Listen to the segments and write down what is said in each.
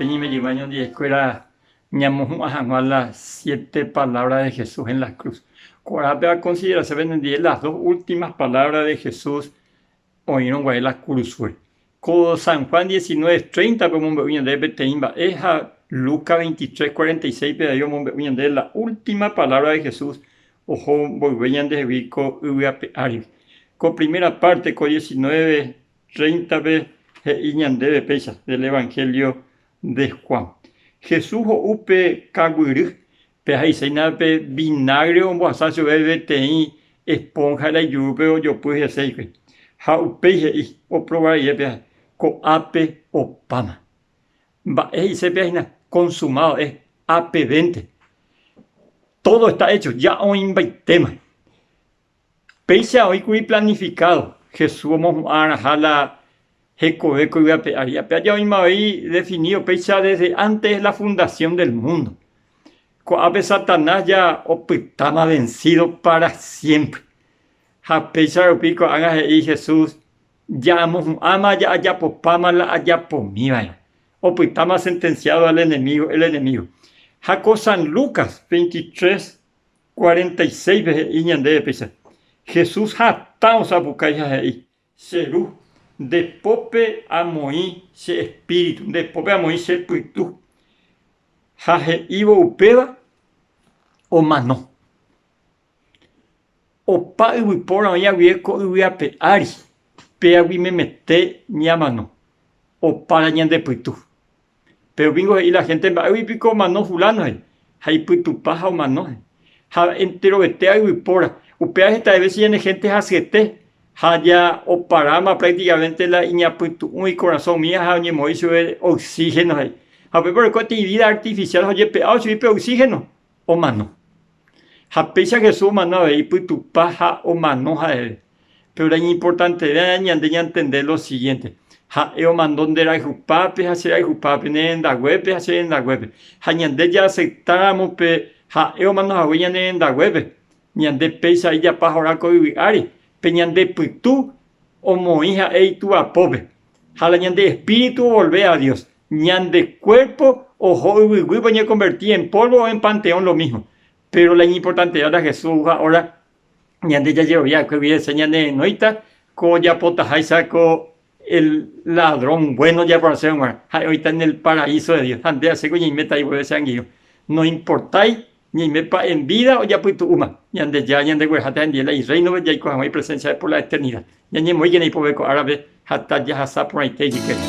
Vy'apópe ñaime jeyma ñandivekuéra ñamohu'ã hag̃ua las siete palabras de Jesús en la cruz. Ko árape akonsiderase penendive las dos últimas palabras de Jesús oĩrõ guare la kurusúre. Ko San Juan 19:30-pe omombe'u ñandéve peteĩ mba'e ha Lucas 23:46-pe avei omombe'u ñandéve la última palabra de Jesús oho mboyve ñandehegui ko yvy ape árigui. Ko primera parte ko 19:30-pe he'i ñandéve péicha del Evangelio de Juan. Jesús ho'u pe kaguyry Pe he'iséina pe vinágre ombohasa chupe peteĩ espónha la ijurúpe ojopy hese hikuái. Ha upéi he'i oprova rire pe ko'ápe opáma. Mba'e he'ise pe hína? Consumado es, apevénte. Todo está hecho, ja oĩmbaitéma. Péicha oĩkuri planificado Jesús omohu'ãraha la hekove ko yvy ape ári. Ape aja oĩma voi definido péicha desde antes la fundación del mundo. Ko'ápe Satanás ja opytáma vencido para siempre. Ha péicha rupi ko'ág̃a he'i Jesús ja amohu'ãma ja ajapopáma la ajapomiva'erã. Opytáma sentenciado al enemigo, el enemigo. Ha ko San Lucas 23, 46-pe he'i ñandéve péicha, Jesús hatã osapukái ha he'i, Che Ru, nde pópe amoĩ che espíritu, nde pópe amoĩ che pytu. Ha he'ívo upéva, omano. Opa yvypóra oĩ guive ko yvy ape ári, péagui memete ñamano, opára ñande pytu. Péro piko he'i la hénte mba'égui piko omano fuláno he'i, ha ipytupa ha omano he'i. Ha enterovetéva yvypóra, upéva hetave vése ñane hénte hasyete ha ja oparáma prácticamente la iñapytu'ũ ikorasõ umíva ha oñemoĩ chupe oxígeno he'i. Ha upépe oreko peteĩ vida artificial ha ojepe'ávo chugui pe oxígeno, omano. Ha péicha Jesús omano avei ipytupa ha omano ha'eve. Péro la iñimportantevéva ñande ñantende lo siguiénte, Ha'e omano nde rayhupápe ha che rayhupápe, ne rendaguépe ha che rendaguépe. Ha ñande jaaseptáramo pe ha'e omano hague ñane rendaguépe, ñande péicha ijapa hora ko yvy ári, pe ñande pytu omoĩ ha'e Itúa pópe. Ha la ñande espíritu ovolve a Dios. Ñande kuérpo oho yvyguýpe oñekonverti en polvo o en panteón lo mismo. Péro la iñimportanteva la Jesús ouha óra ñande jajerovia va'ekue guive hese ñanerenóita ko ojapotaháicha ko el ladrón bueno japorãséva g̃uarã. Ha'e oĩta en el paraíso de Dios. Ha nde aséko ñaiméta igueve che angirũ. Noimportái ñaimépa en vida ojapytu'úma. Ñandejára ñandegueraháta hendie la Irréinope jaiko hag̃ua ipresénsiape por la eternida. Ñañemoĩkena ipove ko árape ha tajahasa porãite ijykére.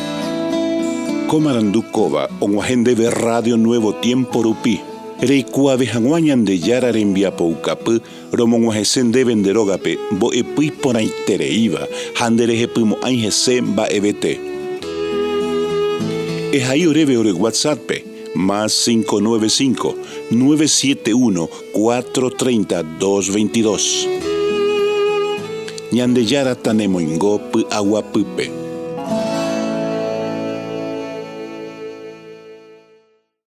Ko marandu kóva og̃uahẽ ndéve Radio Nuevo Tiempo rupi. Reikuaave hag̃ua Ñandejára rembiapoukapy romog̃uahẽse ndéve nde rógape mbo'epy iporãitereíva ha nderehepymo'ãi hese mba'evete. Ehai oréve ore WhatsApp-pe, más 595, 971 430 222. Ñandejára tanemoingo py'aguapýpe.